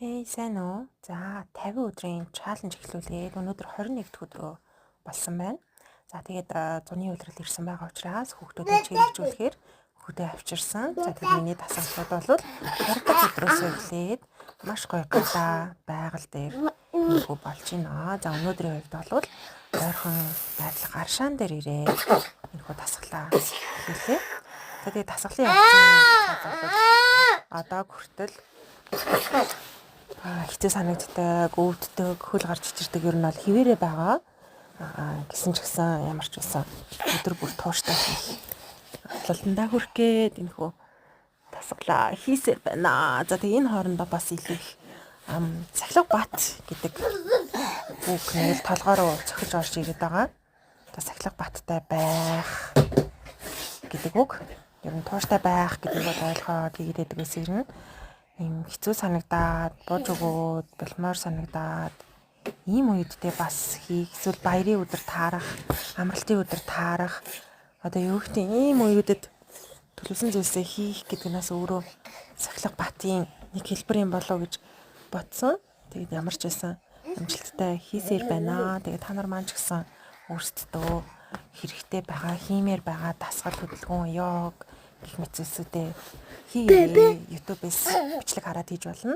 Hey, сайн уу? За, 50 өдрийн challenge эхлүүлээд өнөөдөр 21 дахь өдрөө болсон байна. За, тэгээд зуны улирал ирсэн байгаа учраас хүүхдүүдэд чиглэжүүлэхээр хүүхдээ авчирсан. За, тэгээд миний дасгалууд бол 20 дахь өдрөөс эхлээд маш гоё гадаа байгаль дээр ийхүү болж байна. За, өнөөдрийн хувьд бол ойрхон байдлах аршаан дээр ирээд энэхүү дасгалаа хийлээ. За, тэгээд дасгалын явцын цаг бол одоо хүртэл хэцүү санагддаг, өвддөг, хөл гарч ичирдэг ер нь бол хэвээрээ байгаа. Гэсэн ч гэсэн ямар ч байсан өдөр бүр тууштай хийх. Лаландаа хүрэх гээд энэхүү дасгалаа хийсээр байна. За, тэгээ энэ хоорондоо бас илүү их сахилга бат гэдэг үг нэг л толгой руу цохиж орж ирээд байгаа. За, сахилга баттай байх гэдэг үг. Ер нь тууштай байх гэдгийг бол ойлгоод хийгээд байдаг гэсэн юм. Ийм хэцүү санагдаад, бууж өгөөд, болмоор санагдаад ийм үеддээ бас хийх, эсвэл баярын өдөр таарах, амралтын өдөр таарах, одоо юу гэдэг, ийм үеүүдэд төлөвлөсөн зүйлсээ хийх гэдэг нь бас өөрөө сахилга батын нэг хэлбэр юм болоо гэж бодсон. Тэгээд ямар ч байсан амжилттай хийсээр байна. Тэгээд та нар маань ч гэсэн өөрсдөө хэрэгтэй байгаа, хиймээр байгаа дасгал хөдөлгөөн, йог гэх мэт зүйлсүүдээ хийгээрэй. YouTube-ээс бичлэг хараад хийж болно.